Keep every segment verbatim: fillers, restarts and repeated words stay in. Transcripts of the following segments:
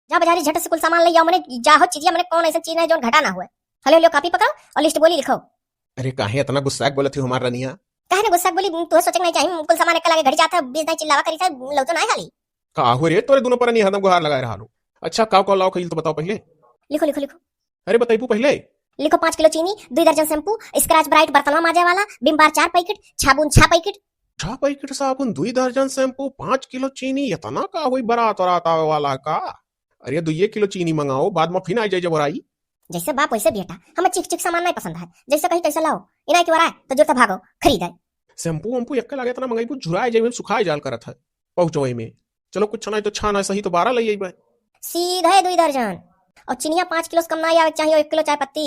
जा बजारी झट से कुल सामान लइ आओ, मने जा हो चीजिया, मने कौन अइसन चीज नाहीं जौन घटा ना होए। हले लियो कापी पकड़ो और लिस्ट बोली लिखो। अरे काहे इतना गुस्सा के बोलत हो हमार रनिया? काहे ना गुस्सा के बोली, तू सोचे के नाहीं चाहिए, कुल सामान एक लागे घड़ी जात है, बीस दाई चिल्लावा करी था, लौटो नाहीं हाली। का हो रे, तोरे दोनों पर नहीं हरदम गुहार लगाए रहा लो। अच्छा, काव काव लाओ खइल तो बताओ पहिले। लिखो, लिखो, लिखो। अरे, बताइबू पहिले। लिखो, पाँच किलो चीनी, दुई दर्जन शैम्पू, Scotch Brite बर्तनवा माजे वाला, Vim Bar चार पैकेट, साबुन छह पैकेट। छह पैकेट साबुन, दुई दर्जन शैम्पू, पाँच किलो चीनी, इतना का होई, बारात वारात आवे वाला है का? अरे, दुइये किलो चीनी मंगाओ, बाद में फिर आ जाए जब ओराई। जैसे बाप वैसे बेटा, हमें चिक चिक सामान नहीं पसंद है, जैसे कहीं तैसे लाओ, इनाई के ओराए तो जुरता भागो, खरीदाए। शैम्पू वैम्पू एक्के लागे इतना मंगाई, कुछ झुराए जाए, सुखाए जाल करत है पहुँचवे में। चलो, कुछ ना तो छान है, सही तो बारह लइ अइबे। सीधे दुई दर्जन। और चिनिया पाँच किलो से कम ना आवे के चाहिए, एक किलो चाय पत्ती।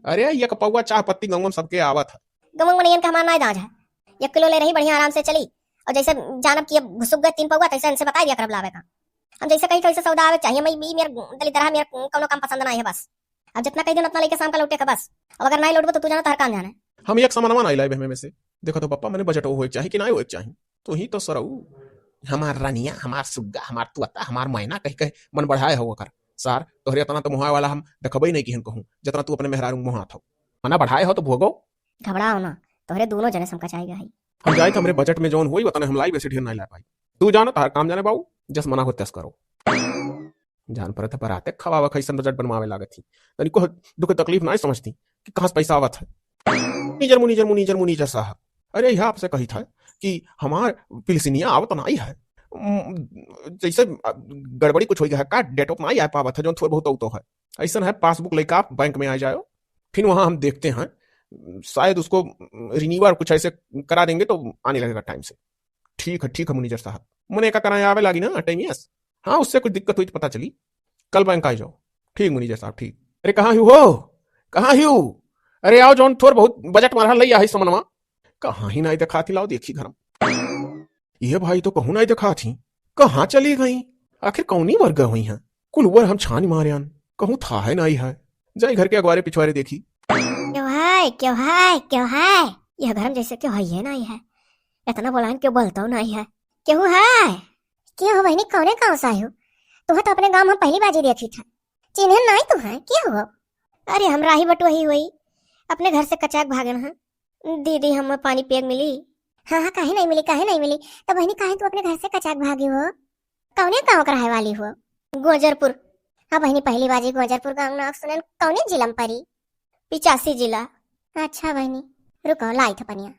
अरे, एक पौवा चाय पत्ती गंगम सबके आवत है। गंगम मनइयन के हमार नाय दाज है। एक किलो ले रही, बढ़िया आराम से चली। और जैसे जानब कि अब घुसुक गए तीन पौवा, तैसे इनसे बताई दिया करब लावे का। हम जैसे कहीं कैसे सौदा आवे के चाहिए, मैं ई मेर दलिद्दरहा मेर कौनो काम पसंद नाय है बस। अब जितना कही देन उतना लेके शाम का लौटे का बस। अब अगर नाय लौटबो तो तू जाना, तोहर काम जाने। हम एक सामानवा नाय लाइबे हमें में से। देखो तो पप्पा, मने बजट होए के चाही कि नाय होए के चाही। तू ही तो सरऊ। हमार रानिया, हमार सुग्गा, हमार तुअता, हमार मैना कह कह मन बढ़ाए हो ओकर। सार, तोहरे इतना तो मोहाए वाला हम देखबे नहीं किहन कहूँ, जितना तू अपने मेहरारू मोहात हो। मना बढ़ाए हो तो भोगो। घबराओ ना, तोहरे दोनों जने समका चाहेगा है। हम जाए तो हमरे बजट में जौन होई, उतने हम लाई, वैसे ढेर नहीं ला पाई। तू जानो, तोहर काम जाने बाबू, जस मना हो तस करो। जान परत है, बराते खवावा खैसन बजट बनवावे लागत ही। तनिको दुख तकलीफ नाय समझती कि कहाँ से पैसा आवत है। मुनीजर, मुनीजर, मुनीजर, मुनीजर साहब, अरे, यह आपसे कही था कि हमार पिलसिनिया आवत नाई है। उम, जैसे, अ, गड़बड़ी कुछ होई है का, date of नाई आ पावत है, जौन थोड़ बहुत तो है। ऐसन है, पासबुक लेके आप बैंक में आ जाओ, फिर वहाँ हम देखते हैं, शायद उसको रिन्यूअल कुछ ऐसे करा देंगे तो आने लगेगा टाइम से। ठीक है, ठीक है मुनीजर साहब। मने का कराए आवे लागी ना टाइम, यस। हाँ, उससे कुछ दिक्कत हुई तो पता चली। कल बैंक आ जाओ। ठीक मुनीजर साहब, ठीक। अरे कहाँ ही हो? कहाँ ही हो? अरे आओ, जौन थोड़ बहुत बजट मारा लई आई समनवा। कहाँ ही नाई देखाती, लाओ देखी घरम। ये भाई तो कहूँ नाई देखाती। कहाँ चली गई? आखिर कौनी वर्ग हुई हैं? कुल वर हम छानी मारे आन। कहूँ था है नाई है। जाई घर के अगवारे पिछवारे देखी। क्यों है, क्यों है, क्यों है? यह घर में जैसे क्यों है, ये नाई है। इतना बोलान क्यों बोलता हूँ नाई है। क्यों है? क्यों हो बहिनी, कौने गाँव से आयो? तुहे तो अपने गाँव में हम पहली बाजी देखी था। चिन्हन नाई तुहे, क्यों हो? अरे हम राही बटुही हुई, अपने घर से कचाक भागन हैं। दीदी, हमें पानी पिए के मिली? हाँ, हाँ, काहे नहीं मिली, काहे नहीं मिली? तो बहिनी, काहे तू अपने घर से कचाक भागी हो? कौने गाँव के रहे वाली हो? गोजरपुर। हाँ बहिनी, पहली बाजी गोजरपुर गाँव नाम सुनन, कौने जिला में परी? पिचासी जिला। अच्छा बहिनी, रुको, लाई था पनिया।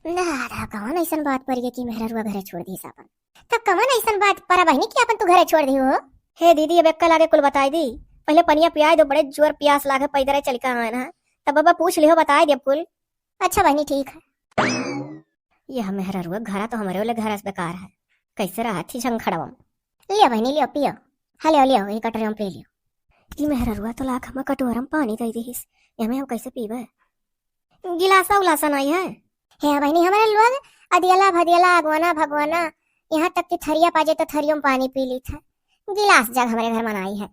ना, दा, कौन ऐसन बात पड़ गई कि मेहररुआ घरे छोड़ दी अपन? तो कौन ऐसन बात पड़ा बहिनी कि अपन तू घरे छोड़ दी हो? हे दीदी, अब एक्का लागे कुल बताई दी। पहले पनिया पियाई दो, बड़े जोर प्यास लागे, पैदल चल के आए ना। तब बाबा पूछ लिहो, बताई दे कुल। अच्छा बहिनी, ठीक है। यह मेहररुआ घरा तो हमरे वाले घर से बेकार है, कैसे रहत ही झंखड़वा में। लियो बहिनी, लियो, पियो। हाँ, लियो, लियो, ये कटोरे में पी लियो। ई मेहररुआ तो लाख हम कटोरा में पानी दे दिहिस, एमे हम कैसे पीबे? गिलासा उलासा नहीं है? हे बहिनी, हमारे लोग अदियला भदियला, अगवाना भगवाना, यहाँ तक कि थरिया पाजे तो थरियो में पानी पी ली था। गिलास जग हमारे घर में नहीं है।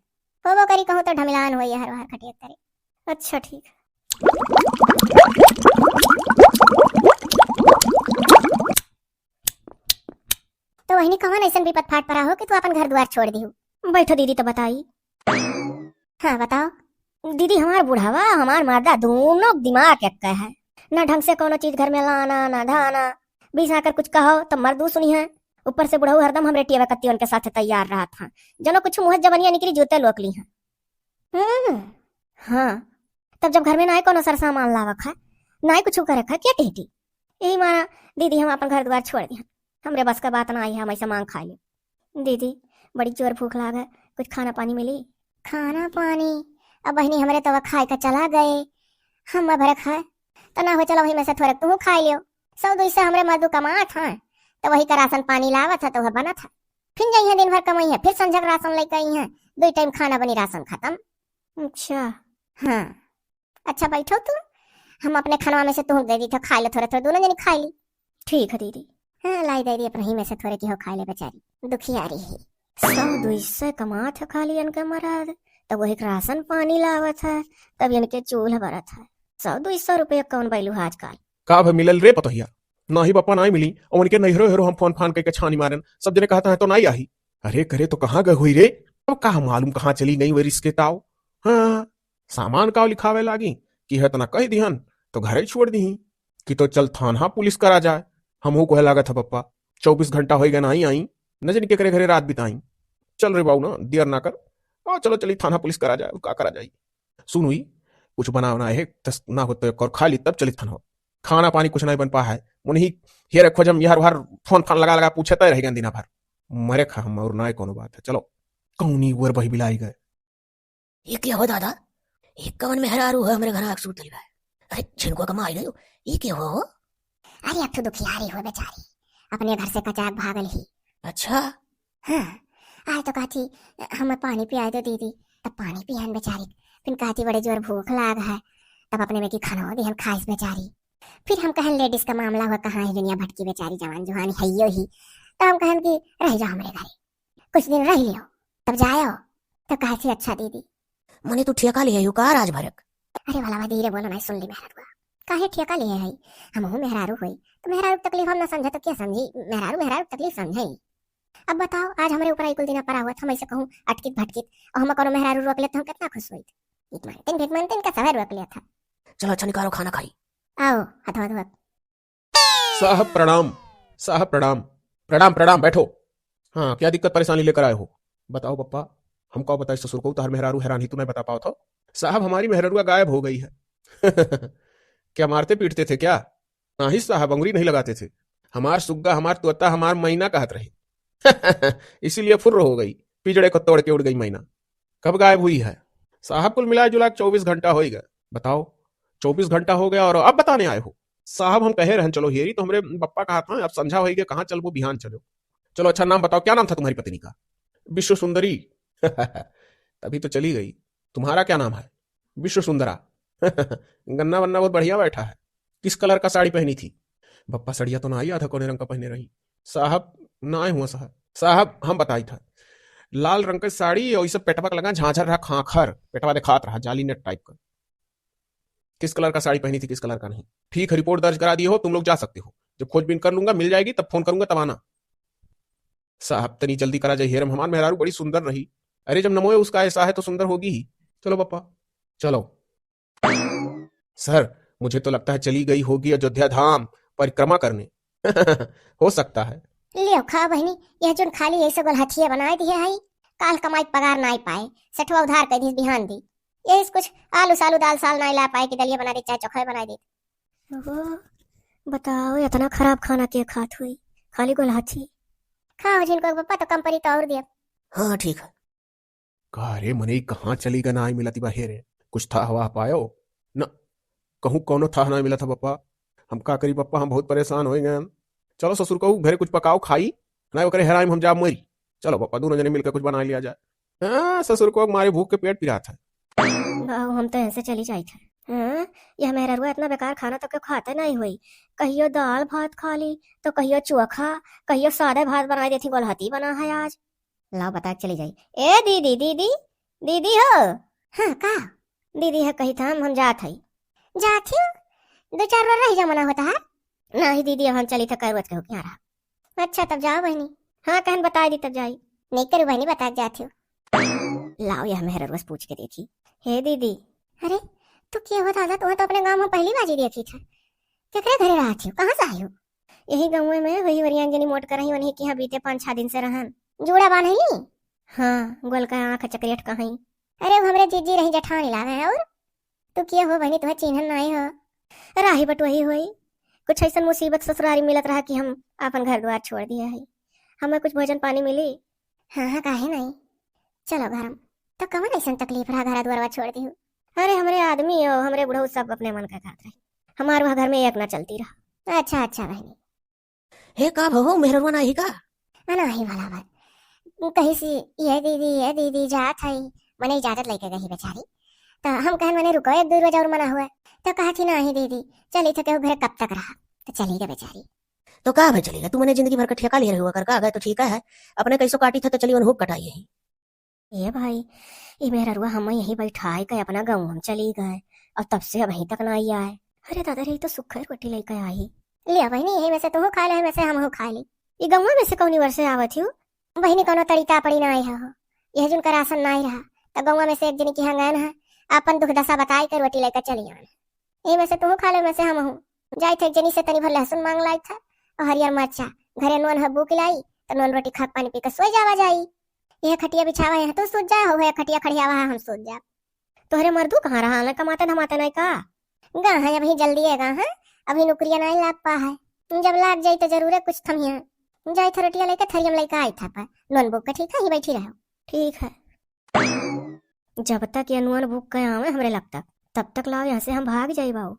होबो करी कहूँ तो ढमिलान हुई है हर बार खटिया तरे। अच्छा, ठीक है। तो बहिनी, कौन ऐसन विपत फाट पड़ा हो कि तू अपन घर द्वार छोड़ दी हो? बैठो दीदी, तो बताई। हाँ, बताओ। दीदी, हमार बुढ़ावा, हमार मर्दा, दोनों दिमाग एक है। ना ढंग से कोनो चीज घर में लाना, ना धाना। बीस आकर कुछ कहो, तो मर्दू सुनी है। ऊपर से बुढ़ऊ हरदम हमरे टियावे कत्तियन के साथ तैयार रहत हैं। जनो कुछ मुँह जवनिया निकली, जूते लोक ली हैं। हम्म, हाँ। तब जब घर में नाई कोनो सरसामान लावक है, नाई कुछ करे है, क्या कहती? यही मारा दीदी हम अपन घर द्वार छोड़ दिहन। हमरे बस का बात ना आई है, हम ऐसे मांग खाए ले। दीदी, बड़ी जोर भूख लाग है, कुछ खाना पानी मिली? खाना पानी? अब बहिनी, हमरे तो खाए का चला गए, हम भरे खाए। तो ना हो, चलो वही में से थोड़े तू खाए लियो। सौ दुई सौ हमरे मजदू कमात हैं, तो वही का राशन पानी लावत है, तो वह बनत है। फिर जइहे दिन भर कमाई है, फिर संझक राशन लेके आई है, दो टाइम खाना बनी, राशन खत्म। अच्छा। हाँ। अच्छा, बैठो तू, हम अपने खानवा में से तुहूँ दे दी था, खाए लो थोड़ा थोड़ा, दोनों जनी खाए ली। ठीक है दीदी। हाँ, लाई दे दी अपने ही में से थोड़े की हो खाए ले बेचारी, दुखियारी ही। सौ दुई सौ कमात है खाली इनके मरद, तब वही राशन पानी लावत है, तब इनके चूल्ह बरत है। सौ दुई सौ रुपया कौन बैलू है आजकल? का भा मिलल रे पतोहिया? नाही बापा नाही मिली, और उनके नैहरो हेरो हम फोन फान कइके छानी मारन, सब जने कहता है तो नाही आही। अरे करे तो कहाँ गए हुई रे? अब का मालूम कहाँ चली गई वै रिस्के ताव। हाँ, सामान काव लिखावे लागी कि है तना कहि दिहन तो घरे छोड़ दिही कि तो चल थाना पुलिस करा जाए। हमहू कोहे लागत है पप्पा, चउबीस घंटा होइगा नाहीं आई, न जानी केकरे घरे रात बिताई। चल रे बाऊ ना, देर ना कर, आ चलो चली थाना पुलिस करा जाए, का करा जाई। सुन हुई, कुछ बनावना है, तस ना हो तो एक और खा ली, तब चली थाना। खाना पानी कुछ नहीं बन पा है, उन्हीं हेर खोजम, यार वार फोन फान लगा लगा पूछे तय रह गए दिना भर। मरे खा हम और ना कोनो बात है, चलो। कौनी वर बही बिलाई गए। ये क्या हो दादा? ये कवन मेहरारू है हमरे घर आके सूतल बा? अरे झिनकुआ कमा आई गयो, ये क्या हो? अरे अब तो दुखियारी हो बेचारी, अपने घर से कचाक भागल ही। अच्छा। हाँ, आज तो कहती हम पानी पियाए दो दीदी, तब पानी पियान बेचारी, फिर कहती बड़े जोर भूख लाग है, तब अपने में की खाना दिहन खाइस बेचारी। फिर हम कहन लेडीज का मामला हुआ, कहाँ है दुनिया भटकी बेचारी, जवान जुहान है यो ही, तो हम कहन कि रह जाओ हमरे घरे, कुछ दिन रह लियो, तब जायो। तो कहा थी, "अच्छा दीदी।" मने तू ठेका ले आयो का राज भरक? अरे भला भाई धीरे बोलो, नहीं सुन ली मेहरारू। काहे ठेका लिए है? हमहू मेहरारू होई, तो मेहरारू के तकलीफ हम ना समझे तो क्या समझी? मेहरारू मेहरारू के तकलीफ समझे। अब बताओ, आज हमरे ऊपर आई कुल दिना परा हुआ था, हम ऐसे कहूँ अटकित भटकित, और हम कोनो मेहरारू रोक लेते, हम कितना खुश होई। भिख मांगते भिख मांगते इनका सवाल रोक लिया था। चलो अच्छा निकालो खाना खाई। आओ, हथवा धोआ। साहब प्रणाम, साहब प्रणाम। प्रणाम, प्रणाम, बैठो। हाँ, क्या दिक्कत परेशानी लेकर आए हो? बताओ पप्पा, हमका बताई ससुर को, तहर मेहरारू हैरान ही तू नहीं बता पाओ तो। साहब, हमारी मेहरारुआ गायब हो गई है। क्या मारते पीटते थे क्या? नहीं साहब, अंगुरी नहीं लगाते थे। हमार सुग्गा, हमार तोता, हमार मैना कहत रहे। इसीलिए फुर्र हो गई, पिजड़े को तोड़ के उड़ गई मैना। कब गायब हुई है? साहब, कुल मिला जुला के चउबीस घंटा होइगा। बताओ, चउबीस घंटा हो गया और अब बताने आए हो? साहब, हम कहे रहन चलो हेरी, तो हमरे बप्पा कहा था, "अब संझा होइगा, कहाँ चलबो, बिहान चलो।" चलो अच्छा नाम बताओ, क्या नाम था तुम्हारी पत्नी का? विश्व सुंदरी। तभी तो चली गई। तुम्हारा क्या नाम है? विश्व सुंदरा। गन्ना वन्ना बहुत बढ़िया बैठा है। किस कलर का साड़ी पहनी थी? बप्पा, सड़िया तो ना आई, आधा कौने रंग का पहने रही। साहब, ना आए हुआ साहब। साहब, हम बताई था, लाल रंग का साड़ी और इसे पेटवा के लगा झांझर रहा, खांखर पेटवा दिखात रहा, जाली नेट टाइप का। किस कलर का साड़ी पहनी थी, किस कलर का नहीं? ठीक है, रिपोर्ट दर्ज करा दिए हो, तुम लोग जा सकते हो। जब खोजबीन कर लूंगा, मिल जाएगी, तब फोन करूंगा, तब आना। साहब, तनी जल्दी करा जाइए, हेरम हमार मेहरारू बड़ी सुंदर रही। अरे, जब नमोए उसका ऐसा है तो सुंदर होगी ही। चलो पप्पा, चलो। सर, मुझे तो लगता है चली गई होगी अयोध्या धाम परिक्रमा करने। हो सकता है। लियो खा बहिनी, यह जोन खाली ऐसे गोलहथिया बनाए दिए है, काल कमाई पगार नाई पाए, सेठवा उधार कर दी बिहान दी। यही से कुछ आलू सालू दाल साल नाई ला पाए कि दलिया बना दे चाहे चोखा बना दे। ओहो, बताओ इतना खराब खाना के खात हुई, खाली गोलहथी। खाओ जिनको पप्पा तो कम परी तो और दिया। हाँ ठीक है। का रे मनई, कहाँ चली गए, नाई मिलत बा हेरे? कुछ थाह वाह पायो? न, कहूँ कौनो थाह नाई मिलत है पप्पा। हम का करी पप्पा, हम बहुत परेशान होइ गए। चलो ससुर को घरे कुछ पकाओ खाई, ना ओकरे हेराई में हम जाब मरी। चलो पप्पा, दोनों जने मिलकर कुछ बना लिया जाए। हाँ, ससुर को मारे भूख के पेट पिरात है। बाबू, हम तो ऐसे चली जाइत है। हाँ, यह मेहररुआ इतना बेकार खाना तो क्यों खाते नहीं हुई। कहियो दाल भात खा ली, तो कहियो चोखा, कहियो सादा भात बनाई देती, गोलहती बना है आज। लाओ बता के चली जाई। ए दीदी, दीदी, दीदी हो। हाँ, का? दीदी है कही था हम, हम जात हई। जात ही? दो चार बार रह जा मना होता है। नहीं दीदी, अब हम चली था करवत के हो क्या रहा। अच्छा, तब जाओ बहनी। हाँ, कहन बताई दी तब जाई। नहीं करू बहनी, बता के जात ही। लाओ, यह मेहररुआ से पूछ के देखी। हे दीदी। अरे, तू के हो दादा, तुम्हें तो अपने गाँव में पहली बाजी देखी था। केकरे घरे रहत ही? कहाँ से आई हो? यही गाँव में वही वरियान जनी मोट करही, उन्हीं के यहाँ बीते पाँच छह दिन से रहन। जूड़ा बान्हली? हाँ, गोल का आँख चकरेट का हई। अरे, वो हमरे जीजी रही जेठानी लागे हैं। और तू के हो बहनी, तुम्हें चिन्हन नाई हो? राही बटोही होई। कुछ ऐसन मुसीबत ससुरारी मिलत रहा कि हम आपन घर द्वार छोड़ दिए हई। हमें कुछ भोजन पानी मिली? हाँ, हाँ, काहे नहीं। चलो घर में। तो कवन ऐसन तकलीफ रहा, घर द्वारवा छोड़ दी हो? अरे, हमरे आदमी हो, हमरे बुढ़ऊ सब अपने मन का खात रहे। हमार वह घर में एक ना चलती रहा। अच्छा, अच्छा बहनी। हे का भहो, मेहररुआ नाही का? अनाही वाला बात। कहीं से, "ये दीदी, ये दीदी, जात हई।" मने इजाजत लेके गई बेचारी। तो हम कहन, "मने रुको, एक दो रोज और मना हुआ।" तो कहा थी, "नाही दीदी, चली तो केहू घरे कब तक रहा?" तो चली गई बेचारी। तो का भाई चली गई? तू मने जिंदगी भर का ठेका ले रहे हुआ कर का? गए तो ठीक है, अपने कैसो काटी था तो चली उन हुक कटाई यही। ए भाई, ई मेहररुआ हम यहीं बैठाए के अपना गाँव हम चली गए और तब से अबहीं तक ना आई आए। अरे दादा रे, ई तो सुखर रोटी लेके आई। ले बहिनी, यही में से तू खा ले, यही में से हम खा ली। ई गाँव में से कौनी वर्ष से आवत ही? बहिनी, कोनो तड़ी तापड़ी ना आई हो। यह जुनकर राशन नाई रहा, त गौवा में से एक जनी के यहाँ गयन है, आपन दुख दशा बताई के रोटी लेकर चली आन। एही में से तुहू खा ले, में से हमहू। जाइत है एक जनी से तनी भर लहसुन मांग लाइत है और हरियर मरचा। घरे नोन है बूक लाई, त नोन रोटी खा के पानी पी के सोई जावा जाई। यह खटिया बिछावा है, तू सूत जा, हो है खटिया खड़ियावा है, हम सूत जाब। तोहरे मर्दू कहाँ रहा? ना कमाते धमाते नहीं का? गा है, अभी जल्दी है गा है, अभी नौकरिया नहीं लाग पा है। जब लाग जाई तो जरूरे कुछ थमिया। जाई था रोटिया लेके थरियम लेके आई था पर नोन बूक के ठीक है, ही बैठी रहो। ठीक है। जब तक ये नोन बूक के आवे हमरे लग तक, तब तक लाओ यहाँ से हम भाग जाई बाऊ।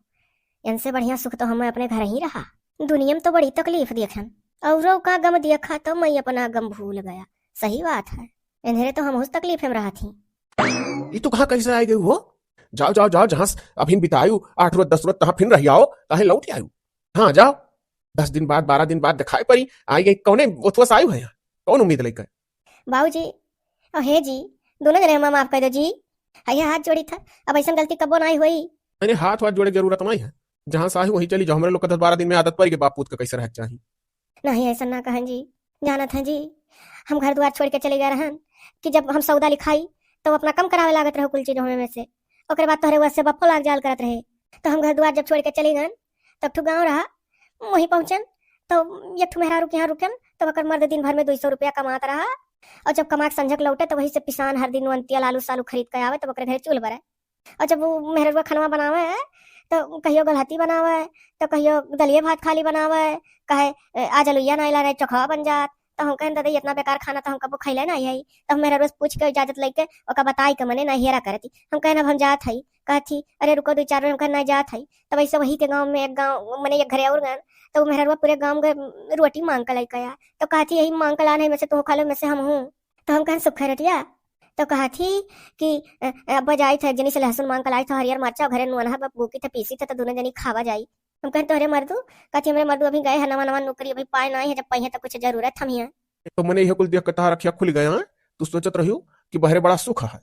इनसे बढ़िया सुख तो हमें अपने घर ही रहा। दुनिया में तो बड़ी तकलीफ देखन, औरों का गम देखा तो मैं अपना गम भूल गया। सही बात है, इन्हें तो हम उस तकलीफ में रहा थी। ई तू कहाँ कैसे आ गई हो? जाओ, जाओ, जाओ, जहाँ स-, अभिन बितायु आठ रोज, दस रोज, तहाँ फिन रही आओ, काहे लौट आयु? हाँ, जाओ, दस दिन बाद, बारह दिन बाद दिखाई पड़ी, आई गई, कौने ओथवा से आयु है यहाँ? कौन उम्मीद लेकर? बाबूजी, और हे जी, दोनों जने हमार माफ कर दो जी। हइया हाथ जोड़ी था, अब ऐसन गलती कबो नाई होई। अरे हाथ वाथ जोड़े के जरूरत नाई है, जहाँ से आयु वहीं चली जाओ, हमरे लोग का दस बारह दिन में आदत पड़ गई बाप पूत का कैसे रह चाही। नहीं, ऐसा ना कहन जी, जानत हैं जी, हम घर द्वार छोड़ के चले गए रहन कि जब हम सौदा लिखाई तो अपना कम करावे लागत रहो कुल चीज हमें में से। ओकरे बाद तोहरे वह से बप्पो लाग जाल करत रहे। तो हम घर द्वार जब छोड़ के चले गन, तब ठू गाँव रहा, वहीं पहुँचन तो एक ठू मेहरारू के यहाँ रुकन, तब ओकर मर्द दिन भर में दो सौ रुपया कमात रहा। और जब कमा के संझक लौटे तो वही से पिसान हर दिन नोन तेल आलू सालू खरीद के आवे, तब ओकरे घरे चूल्ह बरे। और जब वो मेहररुआ खनवा बनावे, तो कहियो गलहती बनावे, तो कहियो दलिये भात खाली बनावे, कहे, "ए, आज अलुइया नाई ला रहे, चोखवा बन जात।" तो हम कहन, "दादा, इतना बेकार खाना तो हम कबो खैले नाई है।" तो हम मेहररुआ से पूछ के इजाजत लेके ओका बताई के मने नाई हेरा करती। हम कहन, "अब हम जात हई।" कहत ही, "अरे रुको दो चार रोज।" हम कहन, "नाई जात हई।" तब ऐसे वही के गाँव में एक गाँव, मने एक घरे और गन, तो वो मेहररुआ पूरे गाँव के रोटी मांग के लेके आया। तो कहत ही, "यही मांग के लान है, में से तू खा लो, में से हम हूँ।" तो हम कहन, "सुखा रोटिया?" तो कहत ही कि, "अ, अ, अब जाई थे, एक जनी से लहसुन मांग के लाई थे, हरियर मरचा, घरे नोन है, बस बूकी थे, पीसी थे, तो दोनों जनी खावा जाई।" हम कहन, "तोहरे मर्दू?" कहती, "हमरे मर्दू अभी गए है, नवा नवा नौकरी, अभी पाए नाई है, जब पाई है तो कुछ जरूरत हम ही है।" तो मने यह कुल देख के तहार अखिया खुल गया, हैं? तू सोचत रहियो कि बहरे बड़ा सुख है,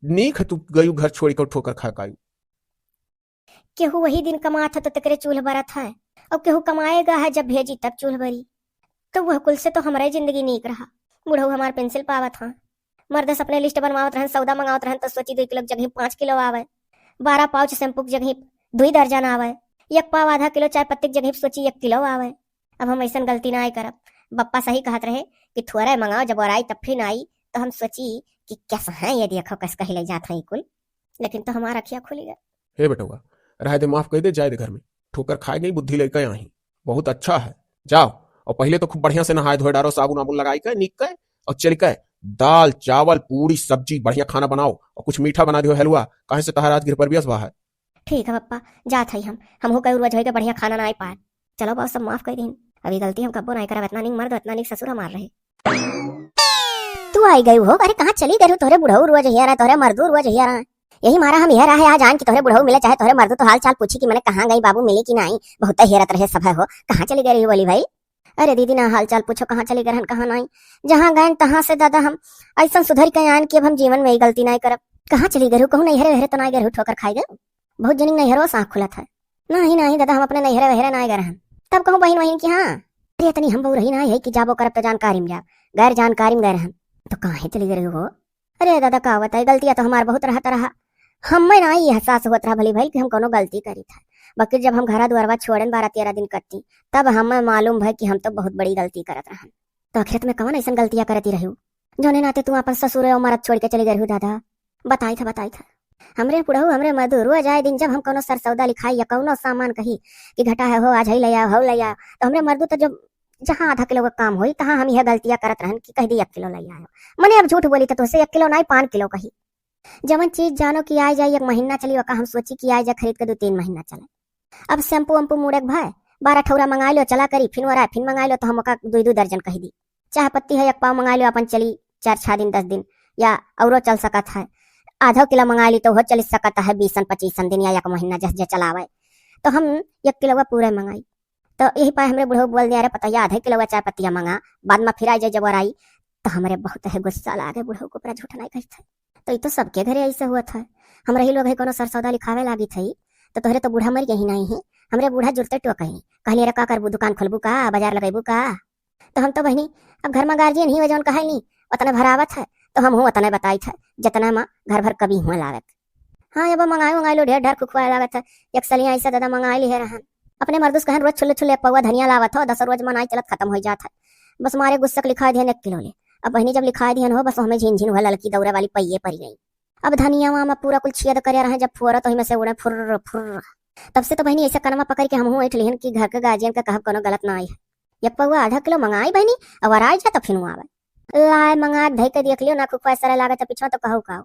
नीक है, तू गयू घर छोड़ी के ठोकर खा के आयु। केहू वही दिन कमात है तो तेकरे चूल्ह बरत है, और केहू कमाएगा है जब भेजी तब चूल्ह बरी। तो वह कुल से तो हमरे जिंदगी नीक रहा। बुढ़ऊ हमार पेंसिल पावत हाँ। मर्दस अपने लिस्ट बनवावत रहन, सौदा मंगावत रहन, तो सोची दो किलो के जगह पाँच किलो आवे, बारह पाउच शैम्पू के जगह दुई दर्जन आवे, एक पाव आधा किलो चाय पत्ती के जगह सोची एक किलो आवे। अब हम ऐसन गलती ना आए करब। बप्पा सही कहत रहे कि थोड़ा मंगाओ, जब और आई तब फिर आई। तो हम सोची कि कैसा है ये, देखो कस कही ले जात है कुल। लेकिन तो हमार अखिया खुली गए। हे बेटवा, रह दे, माफ कर दे, जाए दे घर में। ठोकर खाए गई, बुद्धि लेके आई। बहुत अच्छा है, जाओ। और पहले तो खूब बढ़िया से नहाए धोए डारो, साबुन आबुन लगाई के, नीक के, और चल के दाल, चावल, पूड़ी, सब्जी, बढ़िया खाना बनाओ, और कुछ मीठा बना दियो, हलवा, काहे से तहार आज गृह प्रवेश बा है। ठीक है पप्पा, जात हई हम, हमहू कई रोज होई के बढ़िया खाना ना आई पाए। चलो बाबू, सब माफ कर दीन, अभी गलती हम कब्बो नहीं करब, इतना नीक मर्द, इतना नीक ससुर हमार रहे। तू आई गई हो? अरे कहाँ चली गई हो? तोहरे बुढ़ऊ रोज हिया रहे, तोहरे मर्दू रोज हिया रहे। यही मारा हम हिया रहे, आज आन कि तोहरे बुढ़ऊ मिले, चाहे तोहरे मर्दू तो हाल चाल पूछी कि मने कहाँ गई बाबू, मिली कि नहीं। बहुत हेरत रहे सब है हो, कहाँ चली गई रही बोली भाई? अरे दीदी ना हाल चाल पूछो, कहाँ चली गई रहन, कहाँ नहीं। जहाँ गए तहाँ से दादा हम ऐसा सुधर के आन कि अब हम जीवन में ही गलती नहीं करब। कहाँ चली गई हो? कहूँ नैहरे वहरे तो नहीं गई हो, ठोकर खाई गई? बहुत जनी नैहरो से आँख खुलत है। नहीं नहीं दादा, हम अपने नैहरे वहरे नहीं गए रहन। तब कहूँ बहिन वहिन की हाँ। अरे इतनी हम बहू रही ना है कि जाबो करब तो जानकारी में जाब, गैर जानकारी में गए रहन। तो काहे चली गई रही हो? अरे दादा का बताई, गलतियाँ तो हमार बहुत रहत रहा। हमें ना ई एहसास होत रहा भली भइल कि हम कोनो गलती करी था, बाकी जब हम घरा दुआरवा छोड़न बारह तेरह दिन कट्टी, तब हमें मालूम भई कि हम तो बहुत बड़ी गलती करत रहन। तो आखिर में कवन ऐसन गलतियाँ करती रही? जौने नाते तू अपन ससुर और मरद छोड़ के चली गई रहू दादा। बताई था, बताई था। हमरे बुढ़ऊ, हमरे मर्दू रोज आए दिन जब हम कौनो सरसौदा लिखाई या कौनो सामान कही कि घटा है हो, आज हई ले आओ, हौ ले आओ, तो हमरे मर्दू तो जब जहाँ आधा किलो का काम होई, तहाँ हम यह गलतियाँ करत रहन कि कह दी एक किलो ले आयो। मने अब झूठ बोली तो तोसे एक किलो नाई, पाँच किलो कही। जवन चीज जानो कि आए जाए एक महीना चली, ओका हम सोची कि आए जाए खरीद के दो तीन महीना चले। अब शैम्पू वैम्पू मुड़े के भाई, बारह ठौरा मंगाई लो, चला करी, फिन वरा, फिन मंगाई लो, तो हम ओका दो दो दर्जन कह दी। चाह पत्ती है एक पाव मंगाई लो, अपन चली चार छः दिन, दस दिन, या औरो चल सकत है। आधो किलो मंगाई ली तो हो चल सकत है बीसन पच्चीसन दिन या एक महीना, जस जे चलावे। तो हम एक किलो पूरे मंगाई। तो यही पाए हमरे बुढ़ऊ बोल दिया, "अरे पतैया, आधे किलो चाय पत्तिया मंगा, बाद में फिर आई जाए जब और आई।" तो हमरे बहुत है गुस्सा लागे, बुढ़ऊ को पूरा झूठ नहीं कहत है। तो ये तो सबके घरे ऐसे हुआ था। हम रही लोग है कोनो सरसौदा लिखावे लागी थी, तो तोहरे तो बूढ़ा मर गई नहीं है। हमरे बूढ़ा जुरते टोक ही कहली, "अरे का करबू, दुकान खोलबू का, बाजार लगेबू का?" तो हम तो बहनी अब घर में गार्जियन ही वजह कहे नी, उतना भरावत है। तो हमहूँ ओतने बताइत है, जतना मा घर भर कबीहुँए लागत। हाँ, अब मंगाए उंगाए लो, ढेर ढेर खुखवाए लागत है। एक सलिया ऐसा दादा मंगाए लिहे रहन। अपने मर्दुस कहन, "रोज छुल्ले छुल्ले एक पौवा धनिया लावत हो, दस रोज मनाई चलत खतम होइ जात है।" बस मारे गुस्सा के लिखाए दिहन एक किलो ले। अब बहिनी जब लिखाए दिहन हो, बस हमें झिन झिन हुआ ललकी दौरे वाली पइये परि गई। अब धनिया मा पूरा कुल छेद करे रहे, जब फुअरत ओही में से उड़े फुर्र फुर्र। तब से तो बहिनी ऐसे कनमा पकड़ के हमहूँ ऐठ लिहन कि घर के गार्जियन के कहब कोनो गलत ना आई है। एक पौवा आधा किलो मंगाई बहिनी, अब अराई जा तो फिर आवे। लाए मंगा के धई के देख लियो ना, खुखवा सरे लागत है पिछवा तो कहू काऊ।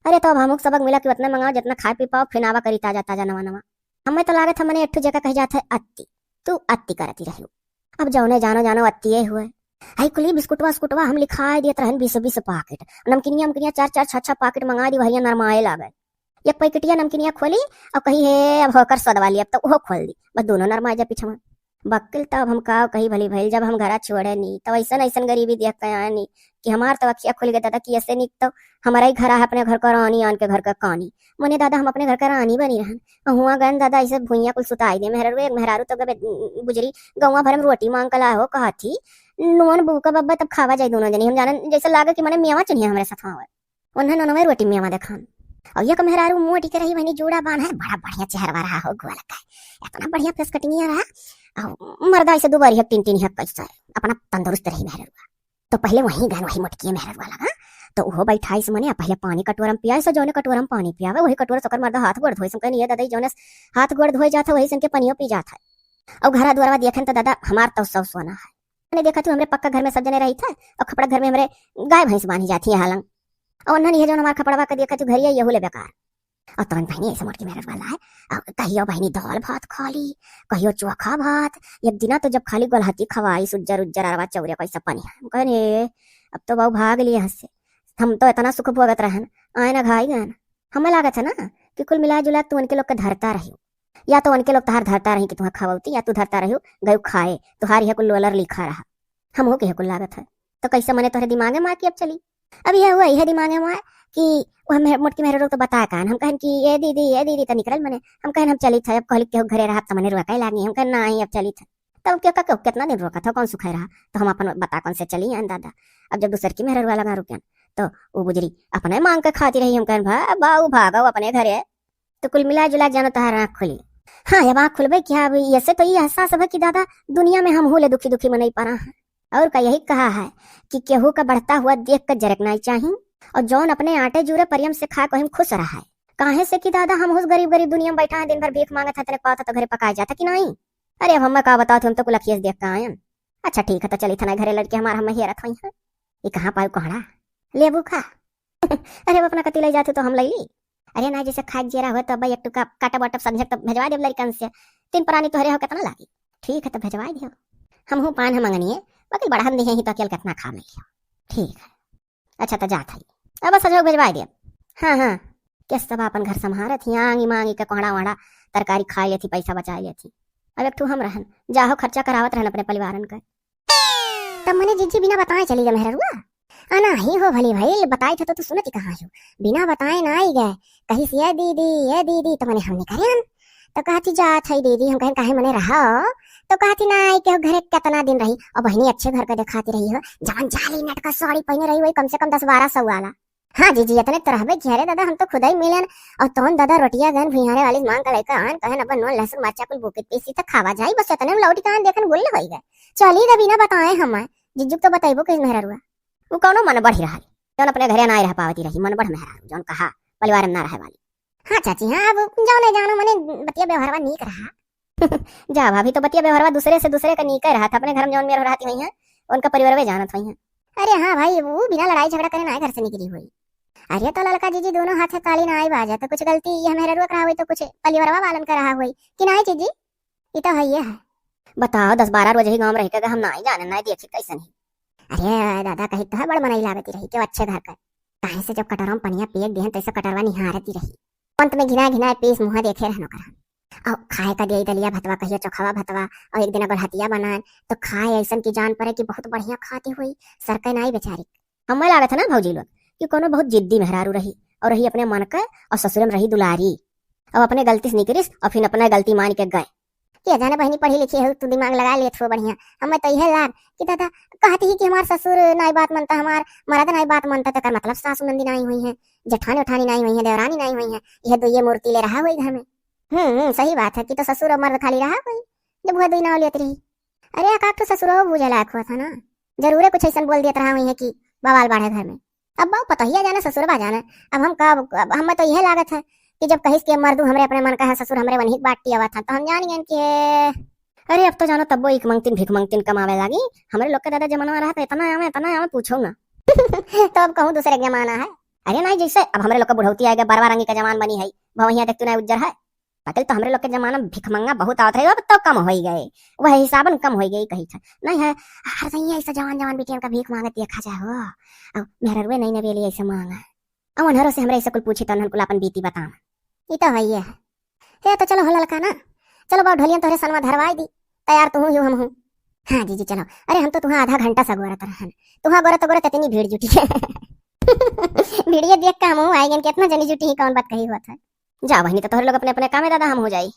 अरे तो अब हमहू के सबक मिला कि उतना मंगाओ जितना खाए पी पाओ, फिर आवा करी ताजा ताजा नवा नवा। हमें तो लागत है मने एक ठो जेका कही जात है अत्ती, तू अत्ती करती रहियो। अब जौने जानो जानो अत्तिये हुए। हई कुली बिस्कुटवा उस्कुटवा हम लिखाए देत रहन बीस बीस पाकिट, नमकिनिया उमकिनिया चार चार छह छह पाकिट मंगा दी, वहिया नरमाए लागे। एक पैकेटिया नमकिनिया खोली, अब कही, "हे, अब होकर सदवा ली," अब तो उहो खोल दी, बस दोनों नरमाए जा पिछवा। बक्किल तो अब हम का कही भली भइल, जब हम घरा छोड़े नी, तब ऐसन ऐसन गरीबी देख के आए नी कि हमार तो अखिया खुल गए दादा कि ऐसे नी तो हमारा ही घरा है अपने घर का रानी, आन के घर का कानी। मने दादा हम अपने घर का रानी बनी रहन, और हुआ गन दादा ऐसे भुइयां कुल सुताई दे मेहरारू, एक मेहरारू तो गबे बुजरी गौवा भर में रोटी मांग के लाए हो, कहा थी, "नून बूका बब्बा तब खावा जाए दोनों जनी।" हम जानन जैसे लागे कि मने मेवा चुनिया हमारे साथ हुआ। उन्हें ननवे रोटी मेवा देखान। और एक मेहरारू मोटी के रही, वहनी जूड़ा बांध है, बड़ा बढ़िया चेहरवा रहा हो, गोल का। इतना बढ़िया फेस कटिंग रहा। और मर्दा ऐसे दुबारी है, टिन टिन है, कैसा है, अपना तंदुरुस्त रही मेहरारू। तो पहले वहीं गन, वही मोटकी मेहरारू लगा। तो वो बैठा इस मने, पहले पानी कटोरा में पिया, ऐसा जौने कटोरा में पानी पियावे, वही कटोरा से ओकर मर्दा हाथ गोड़ धोए, सुन कहनी, "ये दादा, जौने से हाथ गोड़ धोए जात है, वही से इनके पनियो पी जात है।" और घरा दुआरवा देखन तो दादा हमार तो सौ सोना है। मैंने देखा तू हमरे पक्का घर में सब जने रही था, और खपड़ा घर में हमरे गाय भैंस बांधी जाती है हालंग। और उन्होंने ये जो हमार खपड़वा का देखा तू घरिया, यहू ले बेकार। और तवन बहिनी ऐसे मोटकी मेहरारू वाला है, और कहियो बहिनी दाल भात खा ली, कहियो चोखा भात। एक दिना तो जब खाली गोलहती खवाई, उज्जर उज्जर अरवा चौरे कैसा पनी है, हम कहने, "अब तो बाबू भाग लिए हंस से, हम तो इतना सुख भोगत रहन, आए ना घाई गए ना।" हमें लागत है ना कि कुल मिला जुला तू उनके लोग के धरता रही, या तो उनके लोग तहार धरता रही कि तुहार खवौती, या तू धरता रही गयू खाए, तुहार यह कुल लोलर लिखा रहा। हमहू के कुल लागत है। तो कैसे मने तोहरे दिमागे में आ कि अब चली? अब यह हुआ, यह दिमागे में आए कि वह मेह-, मोटकी मेहरारू तो बताए कान। हम कहन कि, "ए दीदी, ए दीदी," तो निकरल मने। हम कहन, "हम चली थे।" अब कहली, "केहू घरे रहब तो मने रोके लागी।" हम कहन, "नहीं, अब चली थे।" तब क्या, क्या, कितना दिन रोका था, कौन सुखाए रहा? तो हम अपन बता कौन से चली आन दादा। अब जब दूसर की मेहरारू लगा रुकियन, तो वो बुजरी अपने मांग के खाती रही। हम कहन, "भा-, बाऊ भागो अपने घरे।" तो कुल मिला जुला जानो तहार आँख खुली। हाँ, अब आँख खुलबे क्या? अब ऐसे तो ये एहसास है कि दादा, दुनिया में हम हूँ ले दुखी दुखी मनई परा है। और का यही कहा है कि केहू का बढ़ता हुआ देख के जरक नहीं चाही, और जौन अपने आटे जूरे परियम से खाए, कोहिम खुश रहा है। काहे से कि दादा, हम उस गरीब गरीब दुनिया में बैठा है, दिन भर भीख मांगत है, तने पावत तो घरे पकाए जाता कि नहीं? अरे, अब हमें का बताओ थे, हम तो कुल अखिए से देख के आयन। अच्छा, ठीक है, तो चली थना घरे, लड़के हमार हम हेरत होई हैं। ये कहाँ पाऊ कोहड़ा? लेबू खा। अरे, अब अपना कति ले जाते तो हम ले ली। अरे ना, जैसे खाए के जेरा हो, तो अब एक टुका काटब वाटब संझक तो भेजवा देब लड़कन से। तीन प्राणी तोहरे हो, कितना लागी? ठीक है, तो भेजवा दियो। हम हूँ पान हम मंगनिए, बाकी बढ़न दिहे ही तो अकेल कितना खा मिलियो। ठीक है, अच्छा, तो जात है, अब संझक भेजवा देब। हाँ, हाँ, किस सब अपन घर संभारत ही, आंगी मांगी के कोहड़ा वोहड़ा तरकारी खाए लेथी, पैसा बचाए लेथी। अब एक ठू हम रहन, जाहो खर्चा करावत रहन अपने परिवारन का। तब मने जीजी बिना बताए चली गए मेहररुआ। आ नाही हो भली भइल, बताइत हो तो तू सुनती कहाँ हो? बिना बताए ना आई गए। कहिस, "ए दीदी, ए दीदी," तो मने हम निकरेन। तो कहती, "जात है दीदी।" हम कहेन, "काहे मने रहो?" तो कहती, "ना आई केहू घरे कितना दिन रही।" और बहिनी अच्छे घर का दिखाती रही हो, जवन जाली नेट का साड़ी पहने रही वही कम से कम दस बारह सौ वाला। हाँ जीजी, इतने तो रहबे कि अरे दादा, हम तो खुद ही मिलेन। और तोन दादा रोटिया गन भुइहारे वाली मांग के लेकर आन, कहन अपन नून लहसुन मरचा कुल बुकित पीसी तो खावा जाई, बस इतने में लौटी कहन देखन गुल्ल होई गए। चली द बिना बताए हम आए, जीजू तो बताइबो किस मेहररुआ। वो कौनो मन बढ़ी रहा है, जौन अपने घरे ना रह पावती रही, मन बढ़ मेहरारू, जौन कहा परिवार में ना रहे वाली। हाँ चाची, हाँ, अब जौने जानो मने बतिया व्यवहारवा नीक रहा। जा भाभी, तो बतिया व्यवहारवा दूसरे से दूसरे का नीके रहा था, अपने घर में जौन मेहरारू रहती हुई हैं, उनका परिवार वे जानत हुई हैं। अरे हाँ भाई, वो बिना लड़ाई झगड़ा करे ना घर से निकली हुई। अरे तो ललका जीजी दोनों हाथे ताली ना आई बाजे, तो कुछ गलती ये मेहररुआ करा हुई तो कुछ परिवारवा वालन करा हुई कि ना जीजी? ई तो है ये है। बताओ, दस बारह रोज ही गाँव में रह के हम ना ही जाने, ना ही देखी कैसन ही। अरे दादा, कही तो है बड़ मनई लागती रही, क्यों अच्छे घर का। काहे से जब कटरवा में पनिया पिए दिहन, तैसे कटरवा निहारती रही। अंत में घिना घिना पीस मुँह देखे रहन ओकर हम। और खाए का दिया दलिया भतवा, कहियो चोखवा भतवा, और एक दिन अगर हतिया बनान, तो खाए ऐसन की जान पड़े कि बहुत बढ़िया खाती हुई, सरके नाई बेचारी। हमें लागत है ना भौजी लोग कि कोनो बहुत जिद्दी मेहरारू रही, और रही अपने मन के, और ससुरे में रही दुलारी। अब अपने गलती से निकरिस, और फिर अपने गलती मान के गए। ये जाने बहिनी, पढ़ी लिखी है, तू दिमाग लगा लेत हो बढ़िया। हमें तो यह लाग कि दादा कहत ही कि हमार ससुर नाई बात मनता, हमार मरद नाई बात मनता, तो एकर मतलब सासु नंदी नाई हुई है, जेठानी उठानी नाई हुई है, देवरानी नाई हुई है, यह दुइये मूर्ति ले रहा हुई घर में। हम्म हम्म, सही बात है कि तो ससुर और मर्द खाली रहा हुई, जब वह दुई नाव लेत रही। अरे, एक आध तो ससुरो बूझे लायक हुआ था ना, जरूरे कुछ ऐसन बोल देत रहा हुई है कि बवाल बाढ़े घर में। अब बाऊ पतोहिया जाने, ससुरबा जाने। अब हम का, अब हमें तो यह लागत है कि जब कहिस कि मर्दू हमरे अपने मन का है, ससुर हमरे वन्ही बाटी आवा था, तो हम जान गए कि ए, अरे, अब तो जानो तब्बो इक मंगतिन भीख मंगतिन कमावे लागी। हमरे लोग के दादा जमाना रहा तो इतना आवे, इतना आवे, पूछो ना। तो अब कहूँ दूसरे के जमाना है। अरे नहीं, जैसे अब हमरे लोग के बुढ़ौती आएगा, बरवा रंगी का जमान बनी है, भवैया देख तू ना उज्जर है। पहले तो हमरे लोग के जमाना में भिखमंगा बहुत आवत रहे, अब तो कम होई गए, वह हिसाबन कम होई गई कही था। नहीं है, हर सही ऐसा जवान जवान बिटियन का भीख मांगत देखा जाए हो। अब मेहररुए नहीं नवेली ऐसे मांगा। अब उन्हरों से हमरे ऐसे कुल पूछी तो उन्हन कुल अपन बीती बतावा। ई तो है ये है। हे तो चलो हो ललका ना, चलो बाबू ढोलियन तोहरे सनवा धरवाई दी, तैयार तू हूँ, हम हूँ। हाँ जीजी चलो। अरे हम तो तुहाँ आधा घंटा से गोरत रहन, तुहाँ गोरत गोरत इतनी भीड़ जुटी है। भीड़िए देख के हम आई गन, कितना जनी जुटी ही, कौन बात कही हुआ था। जा बहिनी, तो तोहरे लोग अपने अपने कामे दादा, हम हो जाई।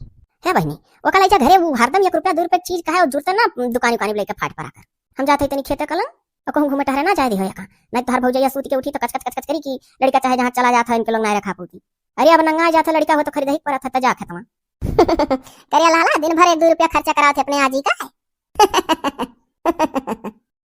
हे बहिनी, ओका लइजा घरे, वो हरदम एक रुपया दू रुपया चीज का है, और जुरते ना दुकानी उकानी लेके फाट पर आकर। हम जाते तनी खेते कलम, और कहूँ घूमे टहरे ना जाए दिहो यहाँ। नहीं तो हर भौजैया सूत के उठी तो कच कच कच कच करी कि लड़का चाहे जहाँ चला जाता है, इनके लोग ना रखा पूती। अरे अब नंगा जाता लड़का हो तो खरीद ही पड़ा था, तो जा खेतवा। करिया लाला दिन भर एक दू रुपया खर्चा करावत है अपने आजी का।